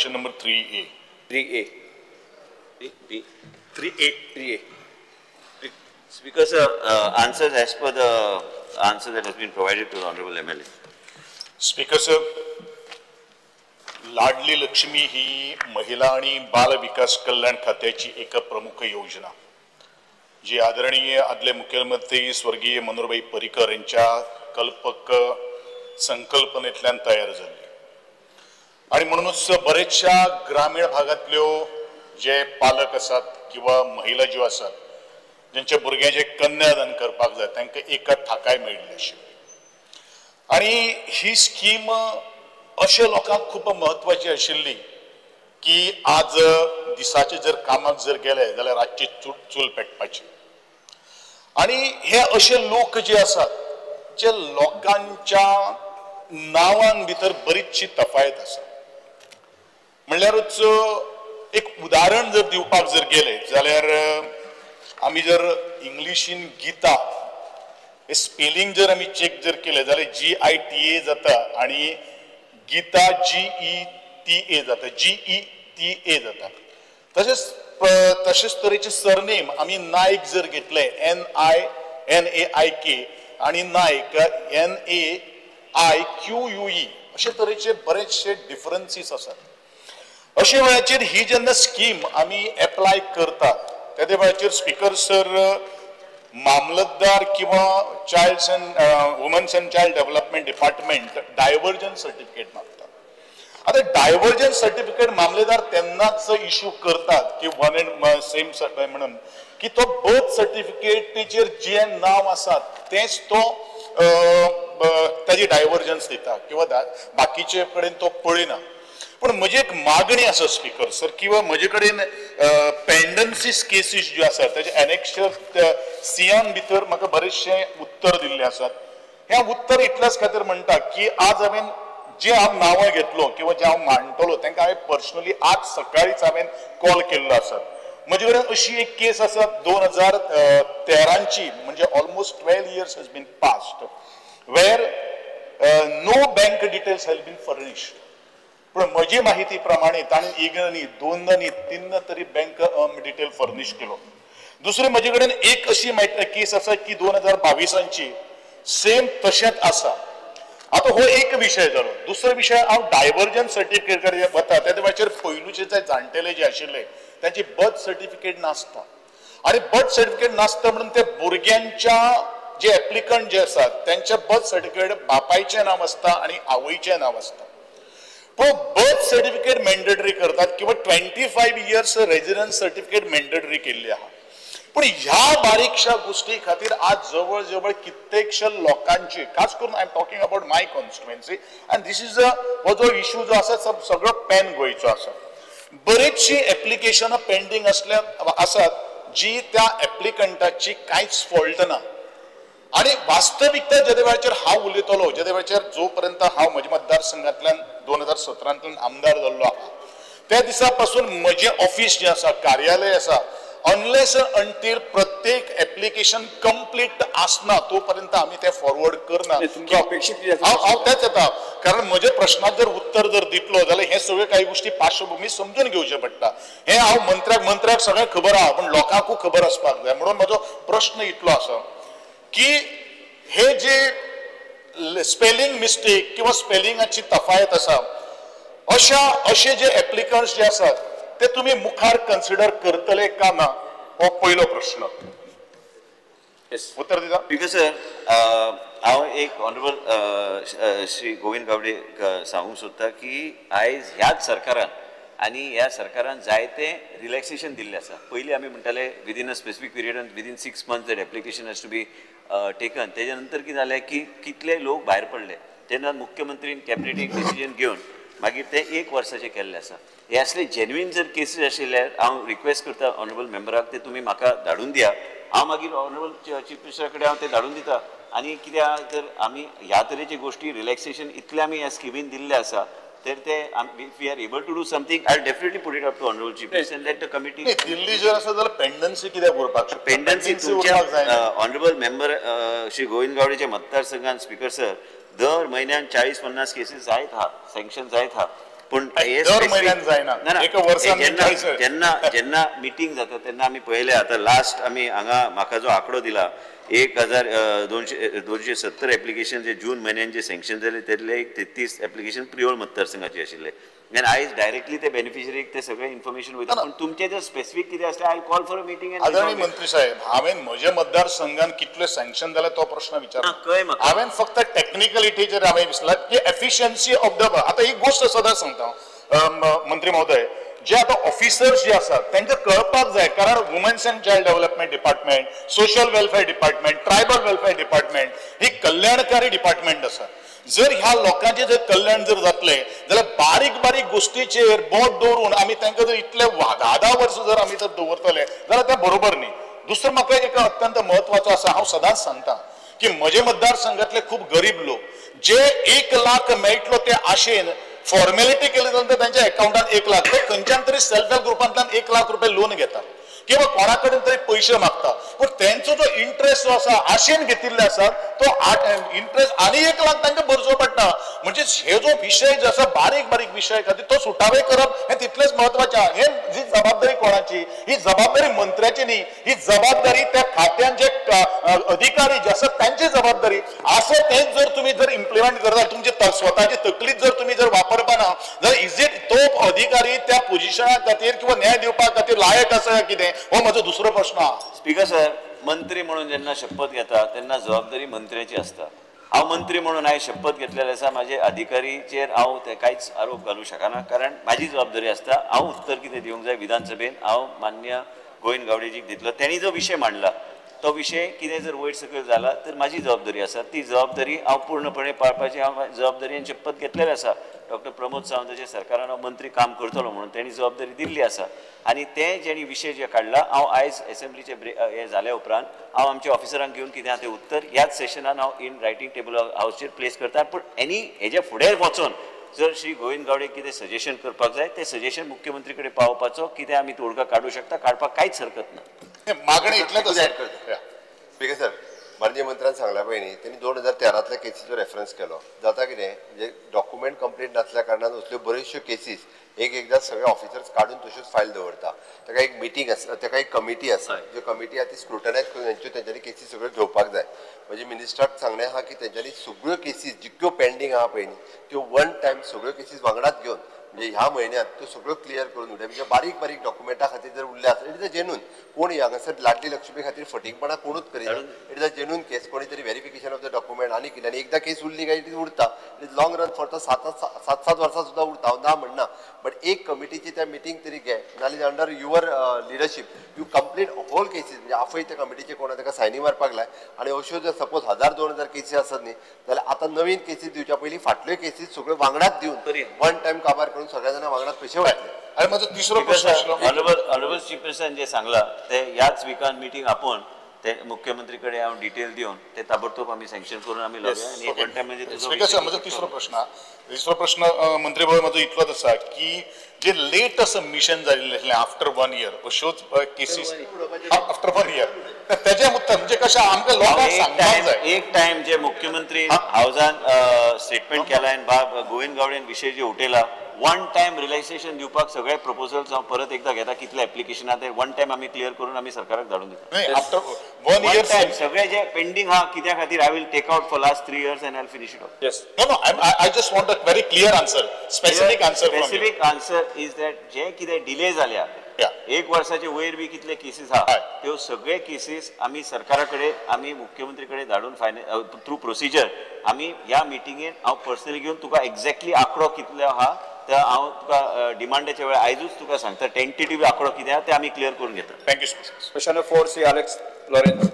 Question number 3A. 3A. B. 3A. 3A. Speaker sir, answers as per the answer that has been provided to the Honorable MLA. Speaker sir, Ladli Lakshmi ही महिला आणि बाल विकास कल्याण खात्याची एक प्रमुख योजना, जी आदरणीय आदले मुख्यमंत्री स्वर्गीय मनोहरभाई पर्रीकर यांच्या कल्पक संकल्पनेतल्यान तयार झाली. आणि म्हणूनच बरेचशा ग्रामीण भागातल्यो जे पालक आसात किंवा महिला ज्यो आसात ज्यांच्या भुरग्यांचे कन्यादान करपाक जाय तांकां एका थाकाय मेळिल्ली आशिल्ली. आणि ही स्कीम अशे लोकांक खूब म्हत्वाची आशिल्ली की आज दिसाचे जर कामाक जर गेले जाल्यार रातची चूल पेटपाची. आणि हे अशे लोक जे आसात जे लोकांच्या नांवान भितर बरीचशी तफायत आसा. म्हणल्यारूच एक उदाहरण जर दिवपाक जर गेले जाल्यार आमी जर इंग्लिशीन गीता हे स्पेलिंग जर आमी चेक जर केले जाल्यार GITA जाता आणि गीता GETA जाता, GETA जाता. तशेंच तशेंच तरेचे सरनेम आमी नायक जर घेतले NAIK आणि नायक NAIQUE अशे तरेचे बरेचशे डिफरन्सीस आसात. अशे वेळाचेर ही जेन्ना स्कीम आमी एप्लाय करतात त्या वेळाचेर स्पीकर सर मामलतदार किंवा child and womens and child development department diversion certificate मागतात. आता डायव्हर्जन सर्टिफिकेट मामलेदार तेन्नाच इशू करतात की वन अँड सेम म्हणून की तो बर्थ सर्टिफिकेटीचेर जे नांव आसा तेंच तो ताजी डायव्हर्जन्स दिता किंवा बाकीचे कडेन तो पळयना. पण म्हजी एक मागणी आसा स्पीकर सर किंवा म्हजे कडेन पेंडन्सीस केसीस ज्यो आसात ताजे एनेक्शर सियान भितर म्हाका बरेचशे उत्तर दिल्ले आसात. हें उत्तर इतल्याच खातीर म्हणटा की आज हांवें जे हांव नांवां घेतलो किंवा जे हांव मांडटलो तांकां हांवें पर्सनली आज सकाळीच हांवें कॉल केल्लो आसा. म्हजे कडेन अशी एक केस आसा 2013ची, म्हणजे almost 12 years has been passed, where no bank details has been furnished. पण म्हजी माहिती प्रमाणे ताणें एकदा न्ही, दोनदा न्ही, तीनदा तरी बँक डिटेल फर्निश केलो. दुसरी म्हजे कडेन एक अशी केस आसा की 2022ची सेम तशेंच आसा. आतां हो एक विशय जालो. दुसरो विशय हांव डायव्हर्जन सर्टिफिकेट कडेन वता त्या वेळाचेर पयलूचे जे जाणटेले जे आशिल्ले तांची बर्थ सर्टिफिकेट नासता आनी बर्थ सर्टिफिकेट नासता म्हणून ते भुरग्यांच्या जे एप्लिकंट जे आसात त्यांच्या बर्थ सर्टिफिकेट बापायचें नांव आसता आनी आवयचें नांव आसता. पूण बर्थ सर्टिफिकेट मॅन्डेटरी करतात किंवा 25 इयर्स रेजिडन्स सर्टिफिकेट मॅन्डेटरी केल्ली आहा. पूण ह्या बारीकशा गोष्टी खातीर आज जवळ जवळ कित्येकशे लोकांची, खास करून I am talking about my constituency and this is a हो जो इशू जो आसा सगळो पॅन गोंयचो आसा. बरेचशी एप्लिकेशनां पेंडींग असल्या आसात जी त्या एप्लिकंटाची कांयच फॉल्ट ना. आनी वास्तविकता जेदे वेळाचेर हांव उलयतलो, जेदे वेळाचेर जो पर्यंत हांव म्हज्या मतदारसंघांतल्यान 2017 आमदार जाल्लो आहा त्या दिसा पासून म्हजें ऑफिस जें आसा, कार्यालय आसा, अनलेस अंटील प्रत्येक एप्लिकेशन कंप्लीट आसना तो पर्यंत आमी ते फॉरवर्ड करना. हांव तेच येता कारण म्हज्या प्रश्नाक जर उत्तर जर दितलो जाल्यार हे सगळे काही गोष्टी पार्श्वभूमी समजून घेवचे पडटा. हे हांव मंत्र्याक सगळें खबर आहा पण लोकांकूय खबर आसपाक जाय. म्हणून म्हजो प्रश्न इतलो आसा की हे जे स्पेलिंग मिस्टेक किंवा स्पेलिंगाची तफायत आसा अशा अशे जे एप्लिकंट्स जे आसात ते तुम्ही मुखार कन्सिडर करतले का ना, हो पयलो प्रश्न. उत्तर दिता. स्पीकर सर, हांव एक ऑनरेबल श्री गोविंद गावडे सांगूंक सोदता की आयज ह्याच सरकारान आनी ह्या सरकारान जायते रिलॅक्सेशन दिल्लें आसा. पयलीं आमी म्हणटाले within a specific period and within 6 months that application has to be taken. तेज्या नंतर कितें जालें की कितले लोक भायर पडले तेन्ना मुख्यमंत्रीन कॅबिनेट एक डिसिजन घेवन मागीर ते 1 वर्साचें केल्लें आसा. हे असले जेन्युइन जर केसीस आशिल्ले हांव रिक्वेस्ट करता ऑनरेबल मेंबराक ते तुमी म्हाका धाडून दिया. हांव मागीर ऑनरेबल चीफ मिनिस्टरा कडेन हांव ते धाडून दिता. आनी कित्याक तर आमी ह्या तरेची गोश्टी रिलॅक्सेशन इतलें आमी ह्या स्किमीन दिल्लें आसा तर ते if we are able to do something I definitely put it up to honourable chief minister and let the committee. दिल्ली जर आसा जाल्यार पेंडन्सी कित्याक उरपाक शकता? पेंडन्सी तुमच्या ऑनरेबल मेंबर श्री गोविंद गावडेच्या मतदारसंघान स्पीकर सर दर म्हयन्यान 40-50 केसीस जायत आहा, सँक्शन जायत आहा. पूण दर म्हयन्यान जायना, एका वर्सान जेन्ना जेन्ना मिटींग जाता तेन्ना आमी पळयलें. आतां लास्ट आमी हांगा म्हाका जो आंकडो दिला 1270 एप्लिकेशन जे जून म्हयन्यान जे सँक्शन जाले त्यातले एक 33 एप्लिकेशन प्रियोळ मतदारसंघाचे आशिल्ले. आनी आयज डायरेक्टली ते बेनिफिशरीक ते सगळे इन्फॉर्मेशन वयता. पूण तुमचे जर स्पेसिफीक कितें आसलें I call for a meeting. आदरणीय मंत्री साहेब, हांवें म्हज्या मतदारसंघान कितले सँक्शन जाले तो प्रश्न विचारला. हांवें फक्त टेक्निकलिटीचेर हांवें विचारला की एफिशियन्सी ऑफ the. आतां एक गोश्ट सदां सांगता मंत्री महोदय, जे आतां ऑफिसर्स जे आसात तांकां कळपाक जाय, कारण womens and child development department, social welfare department, tribal welfare department ही कल्याणकारी डिपार्टमेंट आसा. जर ह्या लोकांचें जर कल्याण जर जातलें जाल्यार बारीक बारीक गोश्टीचेर बोट दवरून आमी तांकां जर इतले 10-10 वर्सां जर आमी जर दवरतले जाल्यार तें बरोबर न्ही. दुसरें म्हाका एक अत्यंत म्हत्वाचो आसा, हांव सदांच सांगता की म्हजे मतदारसंघातले खूब गरीब लोक जे 1 लाख मेळटलो ते आशेन फॉर्मेलिटी केली जाल्यार तांच्या अकाउंटान 1 लाख, ते खंयच्यान तरी सेल्फ हेल्प ग्रुपांतल्यान 1 लाख रुपये लोन घेतात किंवा कोणा कडेन तरी पयशे मागता, पूण तेंचो जो इंट्रस्ट जो आसा आशेन घेतिल्ले आसा तो इंट्रस्ट आनी 1 लाख तांकां भरचो पडटा. म्हणजे हे जो विशय जो आसा बारीक बारीक विशय खातीर तो सुटावे करप हें तितलेंच म्हत्वाचें. हे जी जबाबदारी कोणाची, ही जबाबदारी मंत्र्याची न्ही, ही जबाबदारी त्या खात्यान जे अधिकारी जे आसा तांची जबाबदारी आसा. तेच जर तुमी जर इम्प्लिमेंट करता, तुमची स्वताची तकलीच जर तुमी जर वापरपाना जाल्यार is it तो अधिकारी त्या पोजिशना खातीर किंवा न्याय दिवपा खातीर लायक आसा कितें, हो म्हजो दुसरो प्रश्न. स्पीकर सर, मंत्री म्हणून जेन्ना शपथ घेता तेन्ना जबाबदारी मंत्र्याची आसता. हांव मंत्री म्हणून हांवें शपथ घेतलेले आसा, म्हाजे अधिकारीचेर हांव ते कांयच आरोप घालूंक शकना, कारण म्हाजी जबाबदारी आसता. हांव उत्तर कितें दिवंक जाय विधानसभेन हांव मान्य गोविंद गावडेजीक दितलो. तेणी जो विशय मांडला तो विशय कितें जर वयर सकयल जाला तर म्हाजी जबाबदारी आसा, ती जबाबदारी हांव पूर्णपणे पाळपाची हांव जबाबदारी शपथ घेतलेली आसा. डॉक्टर प्रमोद सावंताच्या सरकारान हांव मंत्री काम करतलो म्हणून तेणी जबाबदारी दिल्ली आसा. आनी ते जेणी विशय जे काडला हांव आयज एसेंब्लीचे हे जाल्या उपरांत हांव आमच्या ऑफिसरांक घेवन कितें आहा तें उत्तर ह्याच सेशनान हांव इन रायटींग टेबल हावजचेर प्लेस करता. पूण एनी हेज्या फुडें वचोन जर श्री गोविंद गावडे कितें सजेशन करपाक जाय तें सजेशन मुख्यमंत्री कडेन पावोवपाचो कितें आमी तोडगा काडूं शकता, काडपाक कांयच हरकत ना. मागणी इतलेंच करता. स्पीकर सर, माननीय मंत्र्यान सांगला पळय न्ही, तेणी 2013तल्या केसीचो रेफरन्स केलो. जाता कितें म्हणजे डॉक्युमेंट कंप्लीट नासल्या कारणान असल्यो बऱ्योचश्यो केसीस एक एकदां सगळे ऑफिसर्स काडून तश्योच फायल दवरता. ताका एक मिटींग आसा, ताका एक कमिटी आसा, ज्यो कमिटी आसा ती स्क्रुटनायज करून तेंच्यो तेंच्यांनी केसी सगळ्यो घेवपाक जाय. म्हणजे मिनिस्टराक सांगणें आहा की तेंच्यांनी सगळ्यो केसीस जितक्यो पेंडींग आहा पळय न्ही त्यो वन टायम सगळ्यो केसीस वांगडाच घेवन म्हणजे ह्या म्हयन्यांत त्यो सगळ्यो क्लियर करून उडय. म्हणजे बारीक बारीक डॉक्युमेंटा खातीर जर उरले आसत, it is a genuine, कोण हांगासर लाडली लक्ष्मी खातीर फटींगपणां कोणूच करिना. It is a genuine case, कोणी तरी व्हेरिफिकेशन ऑफ the document आनी कितें, आनी एकदां केस उरली काय it is उरता, it is long run for 7-7 वर्सां सुद्दां उरता. हांव ना म्हणना, बट एक कमिटीची त्या मिटींग तरी घे, नाल्यार under your leadership you complete whole cases. म्हणजे आफय त्या कमिटीचे कोण ताका सायनी मारपाक लाय. आनी अश्यो जर सपोज 1000-2000 केसी आसत न्ही जाल्यार आतां नवीन केसीस दिवच्या पयलीं फाटल्यो केसीस सगळ्यो वांगडाच दिवन वन टायम काबार करून सगळ्या जाणां वांगडाच पयशे वांटले. आनी म्हजो तिसरो प्रश्न आशिल्लो, ऑनरेबल चीफ मिनिस्टरान जें सांगलां ते ह्याच विकान मिटींग आपोवन ते मुख्यमंत्री कडेन हांव डिटेल दिवन ते ताबडतोब आमी सँक्शन करून आमी लावया. आनी वन टायम म्हणजे स्पीकर सर, म्हजो तिसरो प्रश्न, तिसरो प्रश्न मंत्री भाऊ म्हजो इतलोच आसा की जे लेट सबमिशन जाल्लें आसलें आफ्टर 1 इयर अश्योच केसीस आफ्टर 1 इयर तेजे मुद्दे म्हणजे कशें आमकां लोकांक सांगपाक जाय. एक टायम जे मुख्यमंत्री हावजान स्टेटमेंट केला आनी बाब गोविंद गावडेन विशय जे उठयला, वन टायम रिलॅक्सेशन दिवपाक सगळे प्रपोजल्स हांव परत एकदां घेता, कितले एप्लिकेशन आहा ते वन टायम आमी क्लियर करून आमी सरकाराक धाडून दिता. आफ्टर 1 इयर टायम सगळे जे पेंडींग आहा कित्या खातीर I will take out for last 3 years and I will finish it off. Yes, no no, I just want a very clear answer, specific answer. Specific answer is that जे कितें delay जाल्या 1 वर्साचे वयर बी कितले cases आहा त्यो सगळे cases आमी सरकारा कडेन आमी मुख्यमंत्री कडेन धाडून फायनल थ्रू प्रोसिजर आमी ह्या मिटिंगेन हांव पर्सनली घेवन तुका एक्झॅक्टली आंकडो कितलो आहा तर हांव तुका डिमांडाच्या वेळार आयजूच तुका सांगता टेंटेटिव्ह आंकडो कितें आहा ते आमी क्लियर करून घेता. Thank you. Question number 4, Shri Alex Lourenco.